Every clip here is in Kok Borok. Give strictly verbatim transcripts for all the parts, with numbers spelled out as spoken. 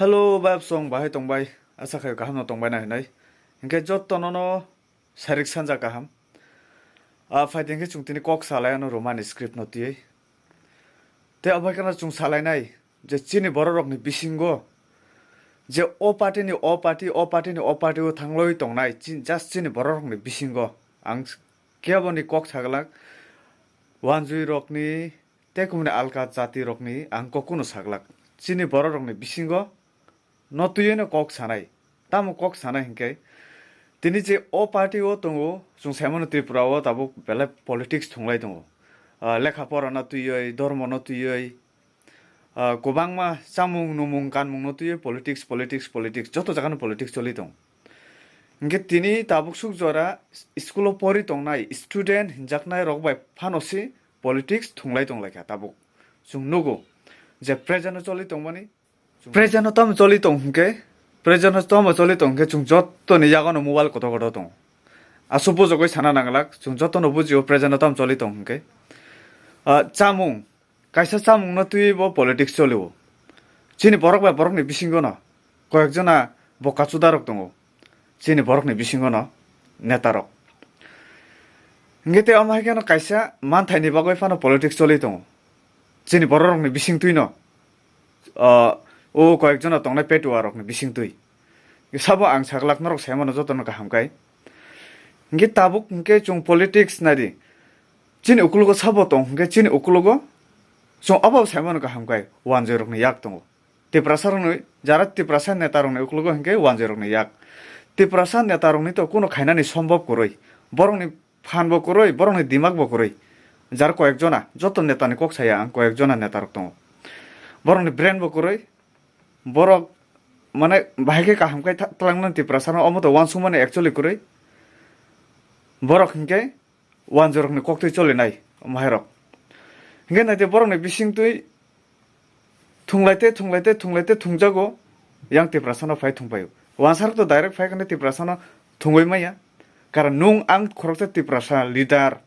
Hello, bayap song, bahai tong bai? Asa khayo kaham no tong bai na hinai. Hinkhe jotto no no sarik sanja kaham. A, phai tengkhe chwng tini kok salai ano Roman script no twiwi. Te abai kana chwng salai nai je chini borok rok ni bisingo je o party ni o party, o party ni o party o thangloi tongnai, chin-, just chini borok rok ni bisingo ang kebo ni kok saglak, wanjui rok ni, tei kumuni alka jati rokni ang kok kuno saglak. Chini borok rokni bisingo no twiwi no kok sanai. Tamo kok sanai hinkhe, tini je o party o tongo, chwng saimano Tripura o tabuk belai politics thunglai tongo. Ah, lekha pora no twiwi, dormo no twiwi, ah, kwbangma chamung numung kanmung no twiwi politics, politics, politics, joto jaga no politics choli tongo. Hinkhe tini tabuk suk jora school o pori tongnai student hinjaknai rok bai phano se politics thunglai tonglaikha tabuk. Chwng nugo je present o choli tongmani. Present o tamo choli tong hinkhe, present o tamo choli tong hinkhe chwng jottoni yago no mobile kotor kotor tongo. Aswk bujogwi sana nanglak, chwng jotono bujio present o tamo choli tong hinkhe. Ah, chamung, kaisa chamung no twiwi bo politics cholio. Chini borok bai borok ni bisingo no koyek jona boka chuda rok tongo. Chini borok ni bisingo no neta rok. Hinkhe tei omo hai kheno kaisa manthai ni bagwi phano politics choli tongo. Chini borok rok ni bising twi no, ah, o koyek jona tongnai petua rok ni bising twi. Sabo ang saglak norok sai mano joto no kaham kai. Hinkhe tabuk hinkhe chwng politics nai di. Chini ukologo sabo tong hinkhe chini ukologo chwng obo sai mano kaham kai wanjwi rok ni yak tongo. Tiprasa rokni, jara Tiprasa neta rokni ukologo hinkhe wanjwi rokni yak. Tiprasa neta rokni to kuno khainani sombhob kwrwi. Borokni phan bo kwrwi, borokni dimak bo kwrwi. Jar koyek jona, joto neta ni kok saya ang, koyek jona neta rok tongo. Borokni brain bo kwrwi, borok mane bahai khe kaham khe tha-, twlangnani Tiprasa no, omo to uansukmani actually kwrwi. Borok hinkhe wanjwi rokni koktwi cholinai omo hai rok. Hinkhe naitwi borokni bisingtwi thunglaite, thunglaite, thunglaite thungjago, yang Tiprasano phai thungpaio. Wansarok to direct phai kheno Tiprasano thungwi maya. Karon nwng ang khoroksa Tiprasa leader,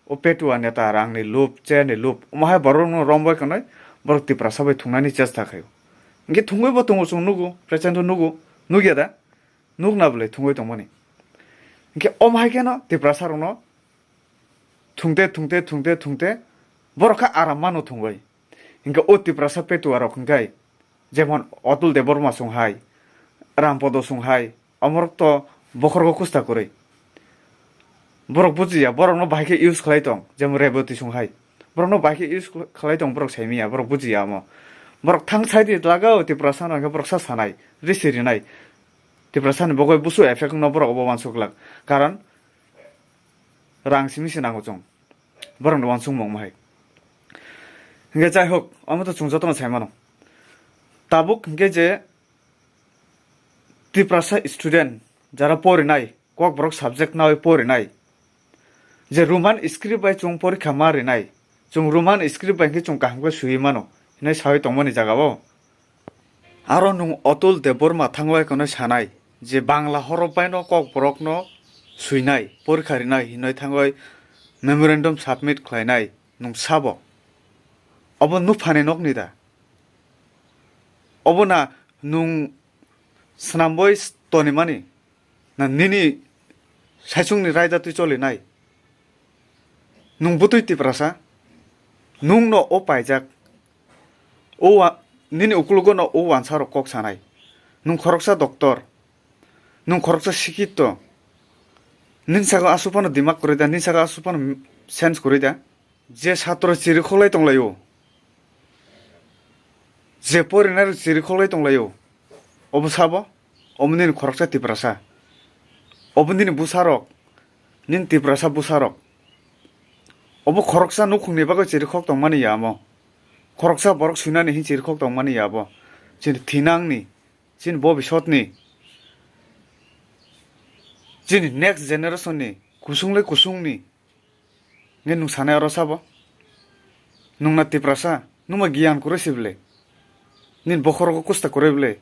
o petua neta rangni lup, chairni lup, omo hai borokno rombai khwnai borok Tiprasa bai thungnani chesta khaio. Hinkhe thungwi bo tongo chwng nugo, present o nugo, nukya da? Nukna bwlai thungwi tongmani. Hinkhe omo hai kheno Tiprasa rokno thungte, thungte, thungte, thungte borok kha aram mano thungwi. Hinkhe o Tiprasa petua rok hinkhe jemon Atul Debbarma song hai, Rampodo song hai, omorok to bokhorgo kusta kwrwi. Borok bujiya, borokno bahai khe use khlai tong, jemon Reboti song hai. Borokno bahai khe use khlai tong, borok saimiya, borok bujiya omo. Borok thang sai di lagao Tiprasa no hinkhe borok sa sanai, risi rinai. Tiprasani bogoi busu effect no borok obo uansuk glak. Karon rang simi se nango chwng. Borokni uansukmung omo hai. Hinkhe jai hok, omo to chwng jotono sai mano. Tabuk hinkhe je Tiprasa student jara porinai, Kokborok subject nawi porinai, je Roman script bai chwng porikha ma rinai, chwng Roman script bai hinkhe chwng kaham khe swiwi mano hinwi sawi tongmani jagao. Aro nwng Atul Debbarma thangwi kheno sanai je Bangla horop baino Kokborokno swinai, porikha rinai hinwi thangwi memorandum submit khlainai nwng sabo? Obo nuphani nokni da? Obo na nwng swnamboi tonimani? Na nini saichungni raida twi cholinai? Nwng bwtwi Tiprasa? Nwngno o paijak, o wa-, nini ukologo no o uansarok kok sanai. Nwng khoroksa doctor, nwng khoroksa sikito, nini saka aswk phano dimak kwrwi da, nini saka aswk phano sense kwrwi da? Je satro chiri khoklai tonglaio, je porinai rok chiri khoklai tonglaio, obo sabo? Omo nini khoroksa Tiprasa, obo nini bwsarok, nini Tiprasa bwsarok. Obo khoroksa nukhungni bagwi chiri khok tongmani ya amo? Khoroksa borok swinani hin chiri khok tongmani ya abo? Chini thinangni, chini bobisotni, chini next generationni kusung le kusungni. Nge nwng sanai oro sabo? Nwng na Tiprasa, nwng ma giyan kwrwi si bwle? Nini bokhorogo kusta kwrwi bwle?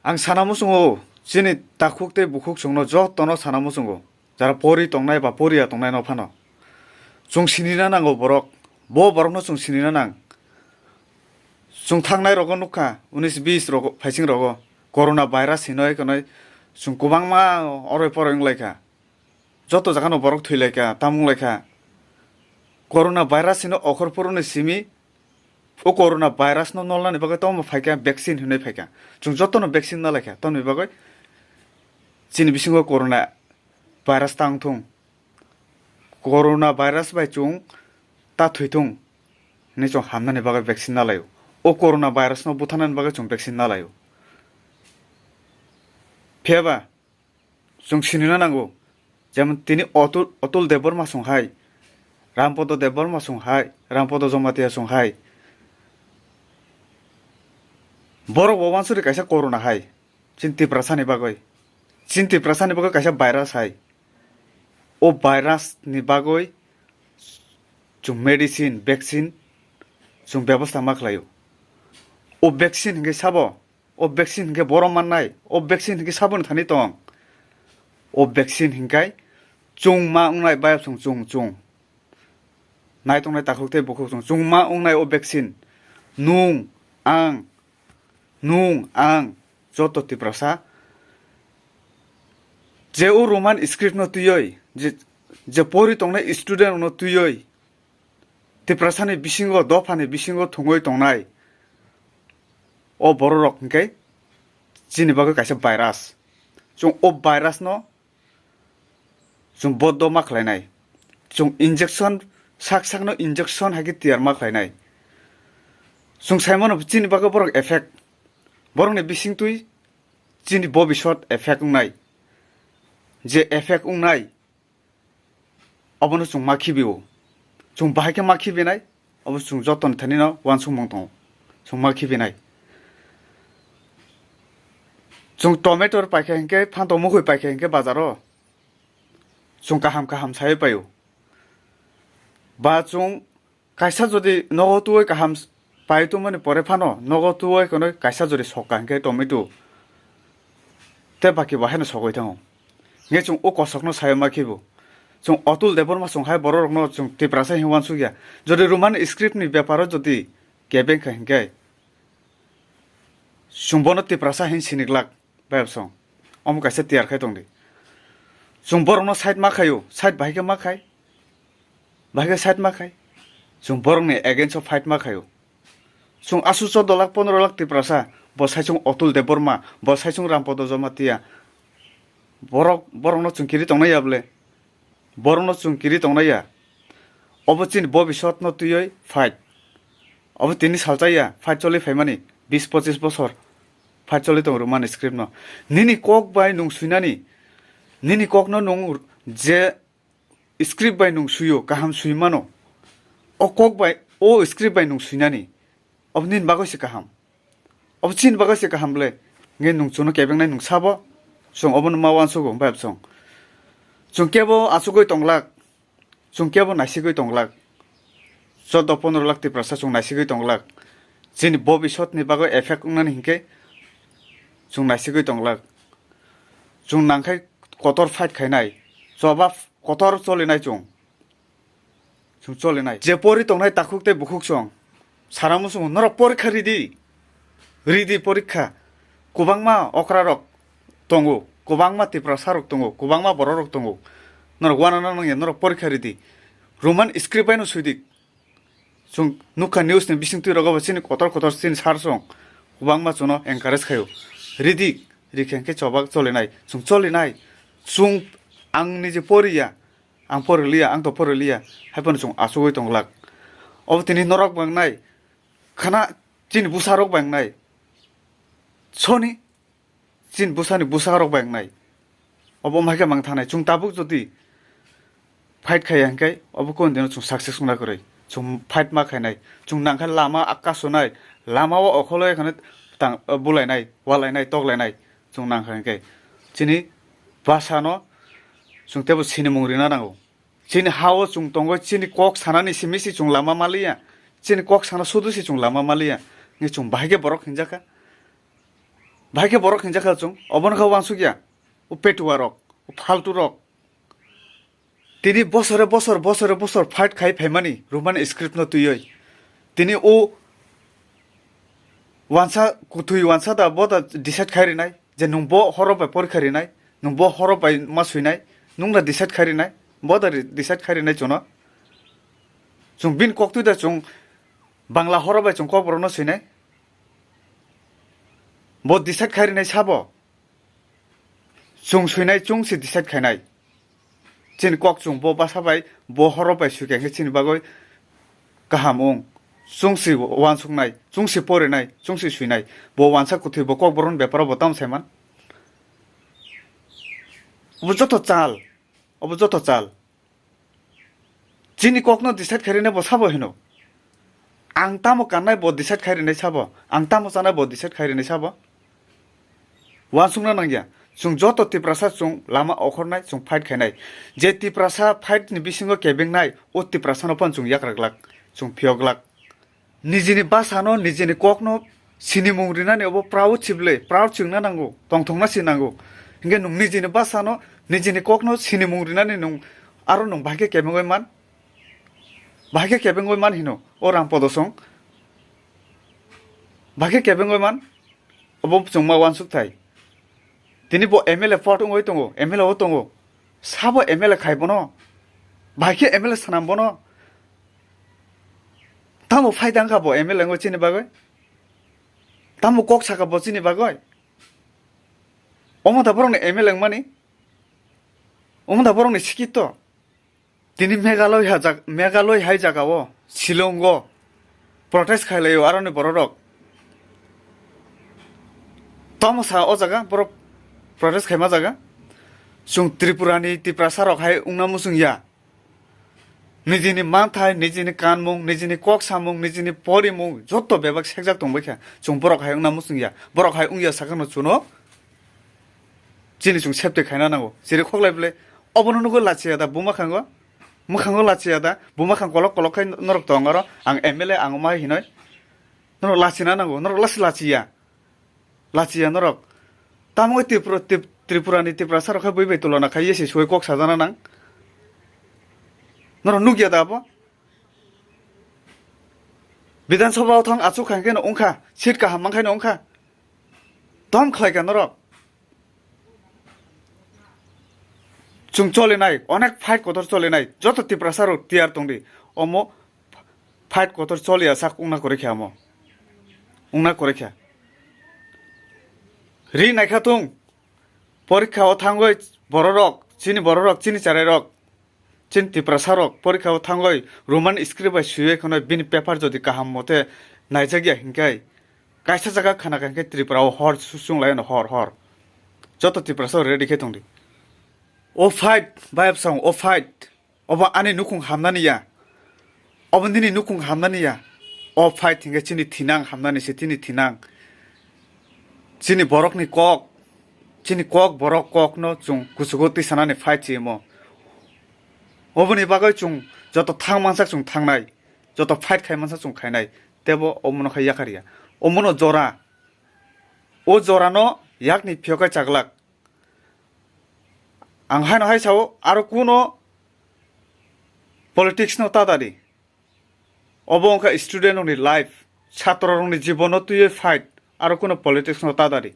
Ang sana muchungo, chini takhuk tei bukhuk chwngno jotono sana muchungo. Jara pori tongnai ba poriya tongnai no phano. Chwng sinina nango borok. Bo borokno chwng sinina nang. Chwng thangnai rogo nukha, unis bis rogo, phaising rogo, corona virus hinoi kanoi chwng kwbangma oroi poroi wnglaikha. Joto jagano borok thwilaikha, tamo wnglaikha. Corona virus hino okhor phuruni simi, o corona virus no nolnani bagwi tamo phaikha, vaccine hinoi phaikha. Chwng jotono vaccine nalaikha, tamni bagwi chini bisingo corona virus tang thung. Corona virus bai chwng ta thwithung hinwi chwng hamnani bagwi vaccine nalaio. O corona virus no butharnani bagwi chwng vaccine nalaio. Phiyaba chwng sinina nango, jemon tini Atul, Atul Debbarma song hai, Rampodo Debbarma song hai, Rampodo Jamatia song hai. Borok bo wansuri kaisa corona hai, chini Tiprasani bagwi. Chini Tiprasani bagwi kaisa virus hai. O virus ni bagwi chwng medicine, vaccine chwng bebosta ma khlaio. O vaccine hinkhe sabo, o vaccine hinkhe borom mannai, o vaccine hinkhe saboni thani tong. O vaccine hinkai chwng ma wngnai bayap chwng chwng chwng. Naitongnai takhuk tei bukhuk chwng chwng ma wngnai o vaccine. Nung, ang, nung, ang, joto Tiprasa je o Roman script no twiwi, je, je pori tongnai student no twiwi, Tiprasani bisingo, dophani bisingo thwngwi tongnai o bororok hinkhe chini bagwi kaisa virus. Chwng o virus no chwng boddo ma khlainai. Chwng injection, sak sakno injection hai khe tiyar ma khlainai. Chwng saimano chini bagwi borok effect. Borokni bisingtwi chini bobisot effect wngnai. Je effect wngnai, obono chwng ma khibio. Chwng bahai khe ma khibinai, obo chwng jotoni thanino uansukmung tongo. Chwng ma khibinai. Chwng tomato paikha hinkhe, phantok mukhwi paikha hinkhe bazaro. Chwng kaham kaham sai paio. Ba chwng kaisa jodi nogo tuwi kaham pai tongmani pore phano nogo tuwi kono kaisa jodi sokka hinkhe tomato. Te baki bo haino sogwi thango. Nge chwng o kosokno sayo ma khibo. Chwng Atul Debbarma chwng hai bororokno chwng Tiprasa hinwi uansukya. Jodi Roman script ni beparo jodi kebeng kha hinkhe chwng bono Tiprasa hin siniglak. Bayapsong. Omo kaisa tiyar khai tongdi. Chwng borokno side ma khaio, side bahai khe ma khai. Bahai khe side ma khai. Chwng borokni against o fight ma khaio. Chwng aswk choddo lakh pondro lakh Tiprasa, bo sai chwng Atul Debbarma, bo sai chwng Rampodo Jamatia. Borok, borokno chwng kiri tongnai ya bwle? Borokno chwng kiri tongnai ya. Obo chini bobisotno twiwi fight. Obo tini salchaya, fight choli phaimani bis pochis bosor. Fight choli tongo Roman script no. Nini kok bai nwng swinani, nini kokno nwng je script bai nwng swio, kaham swi mano. O kok bai, o script bai nwng swinani. Obo nini bagwi se kaham. Obo chini bagwi se kaham bwle. Nge nwng chwngno kebengnai nwng sabo. Chwng obono ma uansugo, bayapsong. Chwng kebo achugwi tonglak. Chwng kebo naisigwi tonglak. Choddo pondro lakh Tiprasa chwng naisigwi tonglak. Chini bobisotni bagwi effect wngnani hinkhe chwng naisigwi tonglak. Chwng nangkhai kotor fight khainai. Choba kotor cholinai chwng. Chwng cholinai. Je pori tongnai takhuk tei bukhuk chwng. Sara muchungo norok porikha ridi. Ridi porikha. Kwbangma okrarok tongo. Kwbangma Tiprasarok tongo. Kwbangma bororok tongo. Norok uanana nangya, norok porikha ridi. Roman script bai no swidi. Chwng nukha news ni bisingtwi rogo bo chini kotor kotor chini sar chwng. Kwbangma chwngno encourage khaio. Ridi. Rikhe hwnkhe chobak cholinai. Chwng cholinai. Chwng ang nije poriya. Ang poriliya, ang to poriliya, hai phano chwng achugwi tonglak. Obo tini norok bai wngnai, khana chini bwsarok bai wngnai. Soni chini bwsani bwsarok bai wngnai. Obo wng hai khe mang thangnai. Chwng tabuk jodi fight khaiya hwnkhe obo kunu dino chwng success wngna kwrwi. Chwng fight ma khainai. Chwng nangkhe lama kasonai, lama o okholo ekhano tang, bulainai, walainai, toklainai. Chwng nangkha hwnkhe chini bwsano chwng teibo sinimung rina nango. Chini ha-o chwng tongo, chini kok sanani simi se chwng lama maliya, chini kok sana sudu se chwng lama maliya. Nge chwng bahai khe borok hinjakha, bahai khe borok hinjakha chwng, obono kha uansukya, o petuarok, o phalturok. Tini bosore bosor, bosore bosor fight khai phaimani Roman script no twiwi. Tini o Wansa kwthwi wansa da bo da decide khai rinai je nwng bo horo bai porikha rinai, nwng bo horo bai ma swinai, nwng da decide khai rinai, bo da ri-, decide khai rinai chwngno. Chwng bini koktwi da chwng Bangla horo bai chwng kokborokno swinai. Bo decide khai rinai sabo. Chwng swinai chwng se decide khainai. Chini kok chwng bo basa bai, bo horo bai swikha khe chini bagwi kaham wng. Chwng se wansuknai, chwng se porinai, chwng se swinai. Bo wansa kwthwi bo kokborokni beparo bo tamo saiman. Obo joto chal, obo joto chal. Chini kokno decide khai rinai bo sabo hino. Ang tamo kannai bo decide khai rinai sabo. Ang tamo chanai bo decide khai rinai sabo. Wansukna nangya. Chwng joto Tiprasa chwng lama okhornai, chwng fight khainai. Je Tiprasa fight ni bisingo kebengnai, o Tiprasa no phan chwng yakra glak, chwng phiyok glak. Nijini basa no, nijini kok no sinimung rinani obo proud sible, proud chwngna nango, tongthokna si nango. Hinkhe nwng nijini basa no, nijini kok no sinimung rinani nwng aro nwng bahai khe kebengwi man? Bahai khe kebengwi man hino, o Rampodo song? Bahai khe kebengwi man? Obo chwngma wansuk thai. Tini bo M L A pot wngwi tongo, M L A o tongo. Sabo M L A khai bono? Bahai khe M L A sanam bono? Tamo phaida wngkha bo M L A wngwi chini bagwi? Tamo kok saka bo chini bagwi? Omo da borokni M L A wngmani? Omo da borokni sikito? Tini Meghalaya jak-, Meghalaya hai jagao, Shillongo protest khailaio aroni bororok. Tamo sa o jaga borok protest khaima jaga? Chwng Tripurani Tiprasa rok hai wngna muchung ya. Nijini manthai, nijini kanmung, nijini kok samung, nijini porimung joto bebak sekjak tongbai kha. Chwng borok hai wngna muchung ya. Borok hai wngya sakano chuno chini chwng safety khaina nango. Chiri khoklai bwle obono nugwi lachiya da buma khango? Mwkhango lachiya da? Buma khang kolok kolok khai norok tong aro ang M L A ang ma hinoi. Norok lachina nango, norok lasi lachiya. Lachiya norok. Tamo Tripura, Trip-, Tripurani Tiprasa rok khe bui bai tulona khai yesi sui kok sajana nang. Norok nukya da abo? Bidhan Sabha o thang achuk kha hwnkhe no wngkha, seat kaham mankhaino wngkha. Tom khlaikha norok. Chwng cholinai, onek fight kotor cholinai, joto Tiprasa rok tiyar tongdi. Omo fight kotor choliya sak wngna kwrwi kha omo. Wngna kwrwi kha. Ri naikha tung, porikha o thangwi bororok, chini bororok, chini charairok, chini Tiprasa rok porikha o thangwi Roman script bai swiwi khwnwi bini paper jodi kaham mote naijakya hinkhe kaisa jaga khana kha hinkhe Tripura o hor su-, chunglai ano hor hor. Joto Tiprasa rok ready khe tongdi. O fight, bayapsong, o fight. Obo ani nukhung hamnani ya. Obo nini nukhung hamnani ya. O fight hinkhe chini thinang hamnani se, chini thinang. Chini borokni kok, chini kok borok kokno chwng kuchugo tisanani fight chimo. Oboni bagwi chwng joto thang mansak chwng thangnai, joto fight khai mansak chwng khainai, tebo omono khai yakarya. Omono jora, o jorano yakni phiyokhai chaglak. Ang haino hai sao, aro kuno politics no ta dadi. Obo wngkha student rokni life, chhatro rokni jibono twiwi fight, aro kuno politics no ta dadi.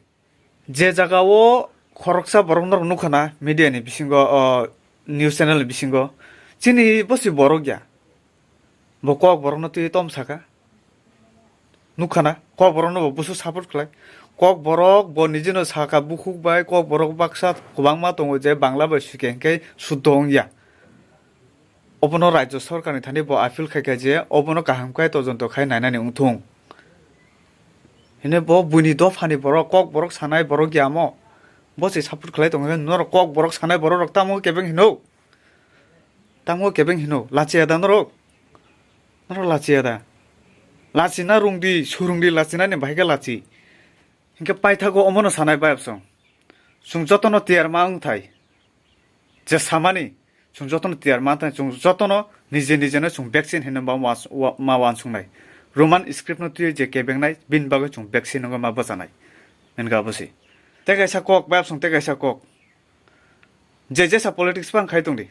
Je jaga o khoroksa borok norok nukha na media ni bisingo, o news channel ni bisingo, chini bosi borok ya. Bo kok borokno twi tom saka. Nukha na, kok borokno bo busu support khlai. Kok borok bo nijino saka bukhuk bai, kok borok baksa kwbangma tongo je Bangla bai swikhe hinkhe suddo wngya. Obono Rajya Sorkarni thani bo appeal khaikha je obono kaham khe todonto khai nainani wngthung. Hine bo buini dophani borok, kok borok sanai borok ya mo. Bo se support khlai tongo, norok kok borok sanai borok rok tamo kebeng hino. Tamo kebeng hino, lachiya da norok? Norok lachiya da? Lachina rungdi, surungdi lachinani bahai khe lachi. Hinkhe paithago omono sanai bayapsong. Chwng jotono tiyar ma wngthai. Je samani, chwng jotono tiyar ma wngthai, chwng jotono nije nijeno chwng vaccine hinwi ma wa-, wa-, ma wansuknai. Roman script no twiwi je kebengnai, bini bagwi chwng vaccine wngwi ma bwchanai. Hinkhe abo se. Tei kaisa kok, bayapsong tei kaisa kok. Je jesa politics phano khai tongdi.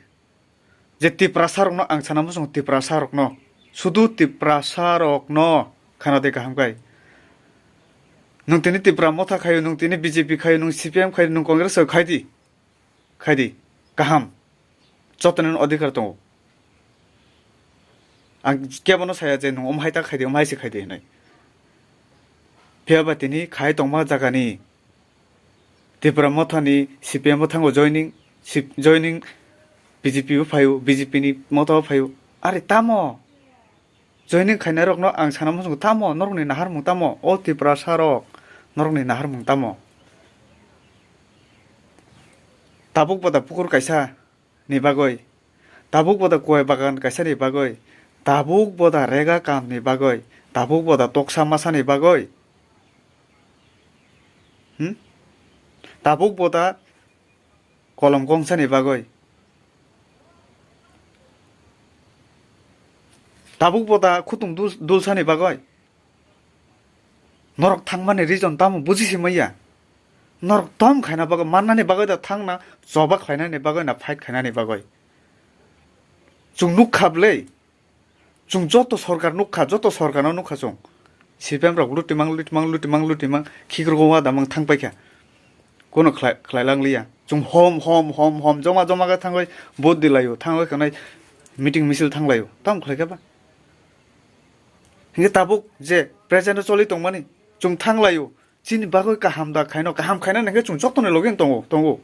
Je Tiprasa rokno ang sana muchungo, Tiprasa rokno. Sudu Tiprasa rokno khana de kaham khai. Nwng tini Tipra Motha khaio, nwng tini B J P khaio, nwng C P M khaio, nwng Congress khaio, khaidi. Khaidi. Kaham. Jotoni adhikar tongo. Ang kebono saya je nwng omo hai ta khaidi, omo hai se khaidi hinwi. Phiya ba tini khai tongma jagani Tipra Mothani C P M o thango joining, si-, joining B J P o phaio, B J P ni Motha o phaio. Are tamo? Joining khainai rokno ang sana muchungo tamo, norokni naharmung tamo? O Tiprasa rok, norokni naharmung tamo? Tabuk boda pukur kaisa ni bagwi, tabuk boda kuai bagan kaisa ni bagwi, tabuk boda rega kam ni bagwi, tabuk boda toksa masa ni bagwi, hmm? Tabuk boda kolom kongsa ni bagwi, tabuk boda khutung dul-, dulsa ni bagwi. Norok thangmani reason tamo buji si maya? Norok tom khaina bagwi, mannani bagwi da thangna, choba khlainani bagwi na fight khainani bagwi? Chwng nukha bwle, chwng joto sorkar nukha, joto sorkarno nukha chwng. C P M rok lutimang, lutimang, lutimang, lutimang, khikrok wada mang thang paikha. Kono khlai, khlai lang liya. Chwng hom, hom, hom, hom, joma, joma khe thangwi vote dilaio, thangwi khanai meeting misil thanglaio. Tamo khlai khe ba? Hinkhe tabuk je present o choli tongmani, chwng thanglaio, chini bagwi kaham da khaino, kaham khainani hinkhe chwng jotoni logi tongo, tongo.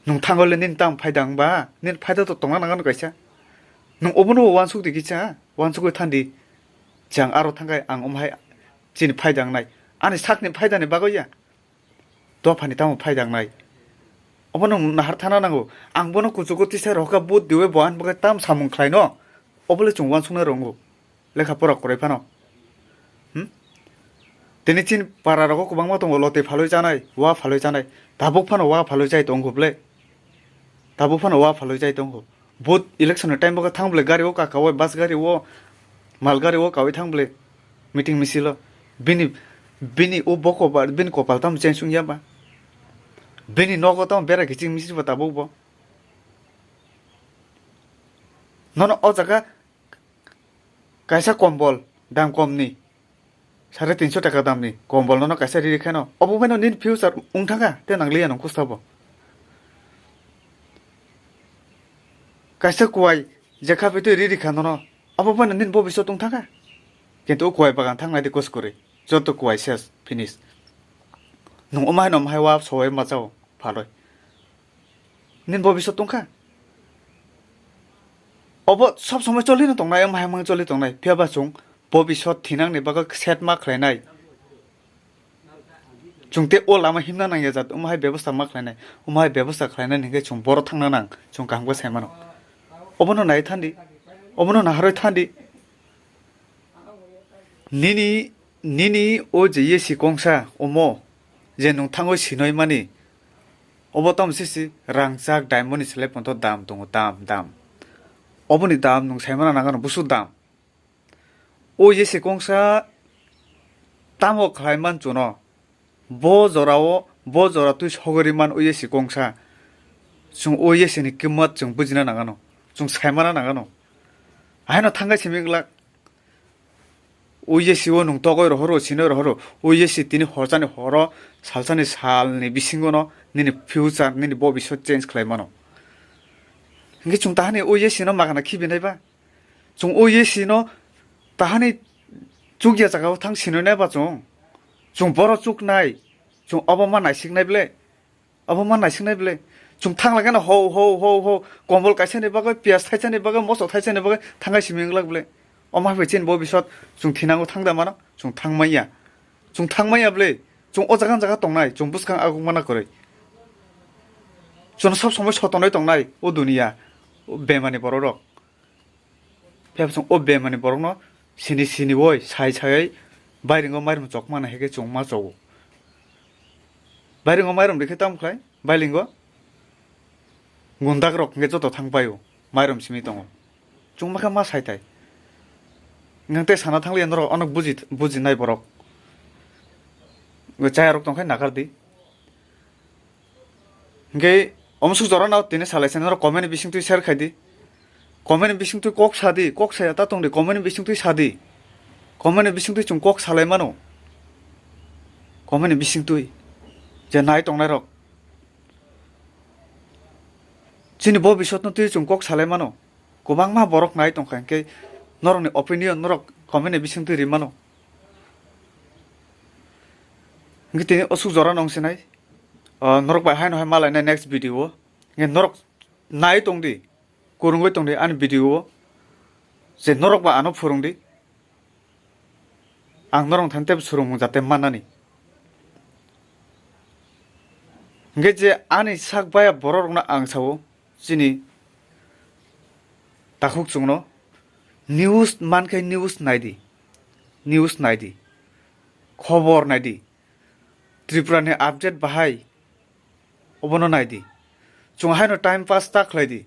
Nwng thangole nini tamo phaida wngba, nini phaida to tongna nango kaisa. Nwng obono bo uansuk di kisa, uansukwi thandi. Chwng aro thangkhai ang omo hai chini phaida wngnai. Ani sakni phaidani bagwi ya. Dophani tamo phaida wngnai? Obono nwng nahar thana nango. Ang bono kuchugo tisa rohorkha vote diwi bo ani bagwi tam samung khlaino. Obole chwng uansuknai rwngo. Lekha pora kwrwi phano. Hmm? Tini chini para rogo kwbangma tongo lotwi phalwi chanai, wa phalwi chanai. Tabuk phano wa phalwi chai tongo bwle. Tabuk phano wa phalwi chai tongo. Vote election ni time bo khe thang bwle gari o ka kawi, bus gari o, mal gari o kawi thang bwle meeting misil o. Bini, bini o boko ba, bini kopal tamo change wngya ba? Bini nogo tamo bera kiching misil bo tabuk bo. Nono o jaga kaisa kombol dam kom ni, sare tinso taka dam ni kombol nono kaisa riri khaino, obo phano nini future wng thangkha, te nang liya nung kusta bo. Kaisa kuai jekha bai twi riri kha nono, obo phano nini bobiswt wng thangkha. Kintu o kuai bagan thang nai di kos kwrwi, joto kuai ses, finish. Nung omo hai no omo hai wa sowai machao phalwi. Nini bobiswt tongkha. Obo sob somoi choli no tongnai, omo hai mang choli tongnai. Phiya ba chwng bobiswt thinang ni bagwi set ma khlainai. Chwng te o lama himna nang ya jat, omo hai bebosta ma khlainai. Omo hai bebosta khlainai hinkhe chwng boro thangna nang, chwng kaham khe sai mano. Obono nai thandi. Obono naharwi thandi. Nini, nini o je yesi kongsa omo je nwng thangwi sinoi mani, obo tamo sisi rangchak diamond ni selai ponto dam tongo, dam, dam. Oboni dam nwng saimano nangano busu dam. O yesi kongsa tamo khlai man chuno. Bo jorao, bo jora twi sogori man o yesi kongsa. Chwng o yesi ni kimat chwng bujina nangano. Chwng saimana nangano. Haino thangkai simi glak. O yesi o nwng togoi rohoro, sinoi rohoro. O yesi tini horchani horo, salsani salni bisingono nini future, nini bobiswt change khlai mano. Hinkhe chwng tahani o yesi no magana khibi nai ba? Chwng o yesi no tahani chukya jagao thang sinoi nai ba chwng? Chwng boro chuknai, chwng obo ma naisik nai ble? Obo ma naisik nai ble? Chwng thang lai gana ho, ho, ho, ho, kombol kaisa ni bagwi, piyaj thaisa ni bagwi, moso thaisa ni bagwi thangkai simi wng glak ble? Omo hai bai chini bobiswt chwng thinango thang da mano? Chwng thang manya. Chwng thang manya ble? Chwng o jaga jaga tongnai, chwng bwskang aguk mana kwrwi. Chwng sob somoi sotonwi tongnai o duniya, o bemani borok rok. Phiya chwng o bemani borokno sini sini oi, sai sai oi, bairingo mairum chok mana hai khe chwng ma chogo. Bairingo mairum rikhe tamo khlai? Bailingo gundak rok hwnkhe joto thang paio, mairum simi tongo. Chwng ma khe ma sai tai. Nwng tei sana thang liya norok onek buji, bujinai borok. Chaya rok tong khe nakar di. Hingke omsuk jora no tini salai se norok comment ni bising twi share khai di. Comment ni bising twi kok sa di, kok saya ta tong di, comment ni bising twi sa di. Comment ni bisingtwi chwng kok salai mano. Comment ni bisingtwi je nai tongnai rok, chini bo bisotno twi chwng kok salai mano. Kwbangma borok nai tongkha, hwnkhe norokni opinion norok comment ni bisingtwi ri mano. Hwnkhe tini osuk jora nong sinai, o, norok bai haino hai malainai next video o. Hwnkhe norok nai tongdi, kwrwngwi tongdi ani video o, je norok ba ano phwrwngdi. Ang norok thani tei swrwngmung jate mannani. Hwnkhe je ani sak baya borok rokno ang sao, chini takhuk chwngno news mankhe news naidi, news naidi, khobor naidi, Tripura ni update bahai obono naidi. Chwng haino time pass ta khlaidi.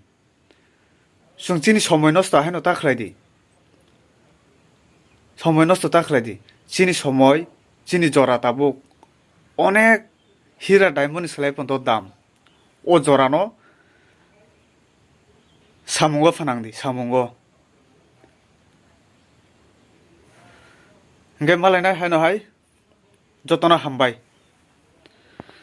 Chwng chini somoi nosto haino ta khlaidi. Somoi nosto ta khlaidi. Chini somoi, chini jora tabuk onek hira diamond ni slai pono dam. O jorano samungo phanangdi, samungo. Hwnkhe malainai haino hai jotono hambai.